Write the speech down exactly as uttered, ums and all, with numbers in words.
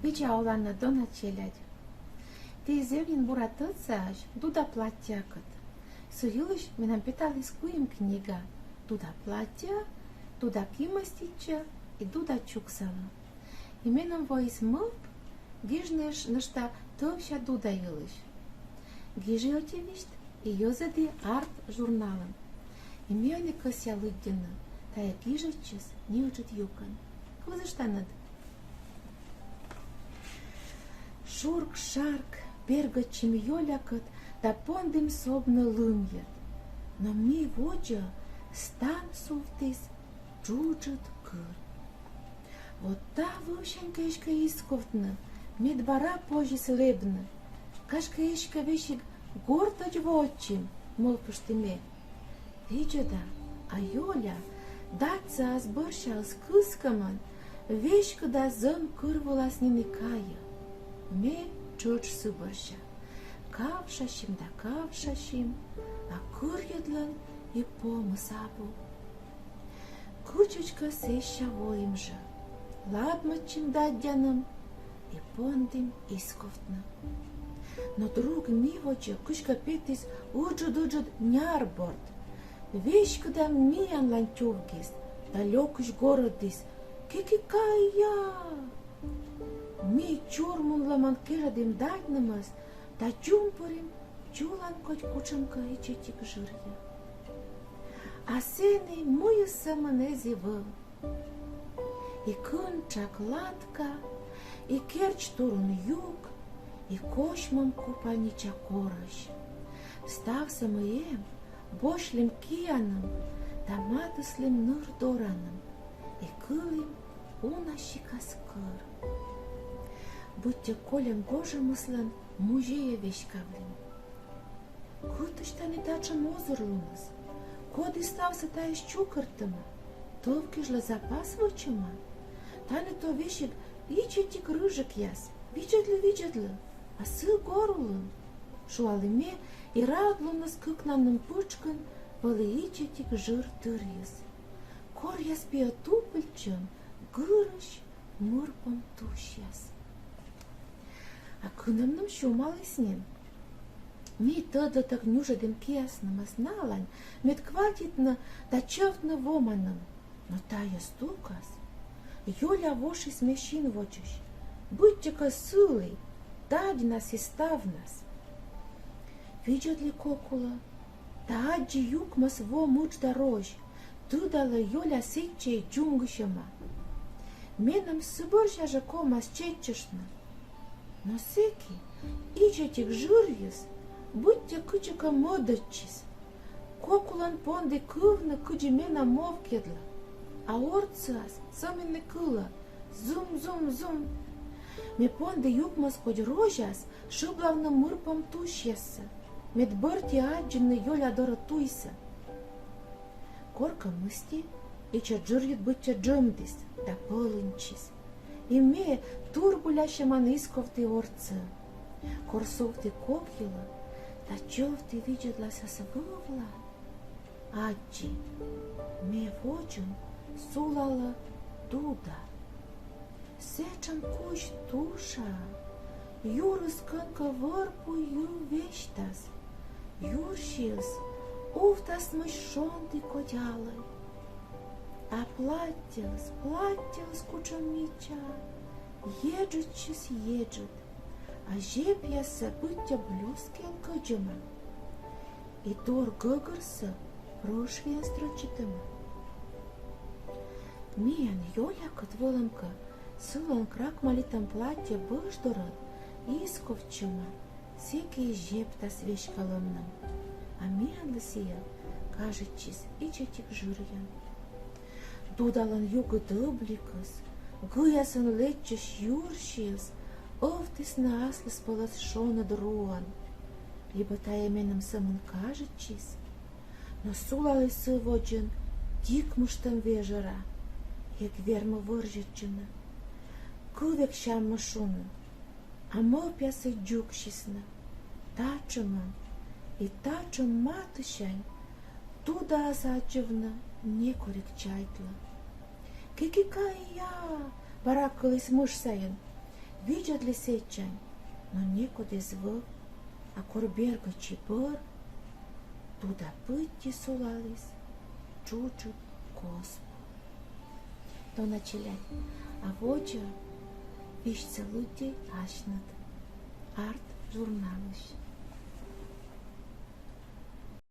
Видза оланныд, дона челядь! Ті зэв нин бура тӧдсаӧсь Дуда платьякӧд. Сы йылысь менам петаліс куим книга: Дуда платья, Дуда кимӧститчӧ и Дуда чуксалӧ. И меным воис мӧвп гижны нӧшта тӧвся Дуда йылысь. Гижи ӧти висьт и йӧзӧді «Арт» журналын. И ме ӧні кӧсъя лыддьыны тайӧ гижӧдсьыс неыджыд юкӧн. Кывзыштанныд. Шурк-шарк бергӧдчим Ёлякӧд да пондім собны лымйӧд. Но ми водзӧ стан сувтіс джуджыд кыр. Вот та вывсянь кӧ эськӧ исковтны, мед бара позис лэбны. Гашкӧ, эськӧ весиг гортӧдз воӧдчим, мӧвпышті ме. Видзӧда, а Ёля дадсӧ ас бӧрсяыс кыскӧмӧн веськыда зӧм кыр вылас нин и кайӧ. Ме тшӧтш сы бӧрся. Кавшасим да кавшасим, а кырйыдлӧн и помыс абу. Кыдзкӧ сэсся воим жӧ. Ладмӧдчим даддяным и пондім исковтны. Но друг ми водзӧ кыськӧ петіс ыджыд-ыджыд нярборд. Веськыда миянлань тювгис да лёкысь горӧдіс: «Кикикая!» Ми чурмунлӧмӧн кежӧдім даддьнымӧс да дзумпырим чулан кодь кутшӧмкӧ ичӧтик жырйӧ. А сэні мыйыс сӧмын эз и вӧв. И кын тшак латка, и керч турун юк, и косьмӧм купальнича корӧсь. Ставсӧ, мый эм, босьлім кияным да матыслім ныр дораным и кылім уна сикас кӧр. Быттьӧ кольӧм гожӧмыслӧн музейӧ веськавлім. Кытысь тані татшӧм озырлуныс? Коді ставсӧ тайӧс чукӧртӧма? Тӧв кежлӧ запас вӧчӧма? Тані то весиг ичӧтик рыжикъяс. Видзӧдлы, видзӧдлы, а сы гор улын. Шуалі ме, и радлуныс кыкнанным пытшкын вӧлі ичӧтик жыр тырйыс. Коръяс пиӧ тупыльтчӧм гырысь мырпом тусьяс. А кынӧмным сюмаліс нин. Ми тӧдлытӧг нюжӧдім кияснымӧс налань, мед кватитны да чӧвтны воманым. Но тайӧ стукас Ёля вошис ме син водзысь. Быттьӧкӧ сылі, даддьнас и ставнас. Видзӧдлі кок улӧ да аддзи юкмӧс во мытшда розь. Тыдалӧ, Ёля сэтчӧ и дзумгысьӧма. Меным сы бӧрся жӧ ковмас чеччыштны. Но сэки ичӧтик жырйыс быттьӧ кытчӧкӧ мӧдӧдчис. Кок улӧн понді кывны, кыдзи менам мовкйӧдлӧ. А ортсыас сӧмын и кылӧ: зум-зум-зум. Ме понді юкмӧс кодь розяс шыблавны мырпом тусьяссӧ, мед бӧрти аддзыны Ёля дорӧ туйсӧ. Коркӧ мысти ичӧт жырйыд быттьӧ джӧмдіс да пӧлыньтчис. И ме турбылясьӧмӧн исковті ортсӧ. Кор сувті кок йылӧ да чӧвті видзӧдласӧс вывлань, аддзи: ме водзын сулалӧ Дуда. Сэтшӧм кузь туша, юрыс кӧнкӧ вӧр пу ю весьтас. Юрсиыс увтасмысь шонді кодь алӧй. А платтьӧыс, платтьӧыс кутшӧм мича, еджыдысь еджыд, а зепъяссӧ быттьӧ блёскиӧн кӧдзӧма. И дор гӧгӧрсӧ прошвиӧн стрӧчитӧма. Миян Ёлякӧд, вӧлӧмкӧ, сылӧн крахмалитӧм платтьӧ бӧждорӧд исковтчӧма, сэки и зептас веськалӧмным. А миянлы сійӧ кажитчис ичӧтик жырйӧн. Дудалӧн югыд ӧбликыс, гыясӧн лэччысь юрсиыс ӧвтісны аслыспӧлӧс шоныд руӧн. Либӧ тайӧ меным сӧмын кажитчис, но сулаліс сы водзын дикмыштӧм вежӧра, эг вермы вӧрзьӧдчыны, кыв эг сяммы шуны, а мӧвпъясыс дзугсисны. Татшӧмӧн и татшӧм матысянь Дудаӧс аддзывны некор эг чайтлы. «Кикикая!» — бара кыліс мыш сайын. Видзӧдлі сэтчань, но некод эз вӧв, а кор бергӧдчи бӧр, туда пыдди сулаліс чужыд кос пу. Дона челядь, а водзӧ висьтсӧ лыддьӧй асьныд «Арт» журналысь.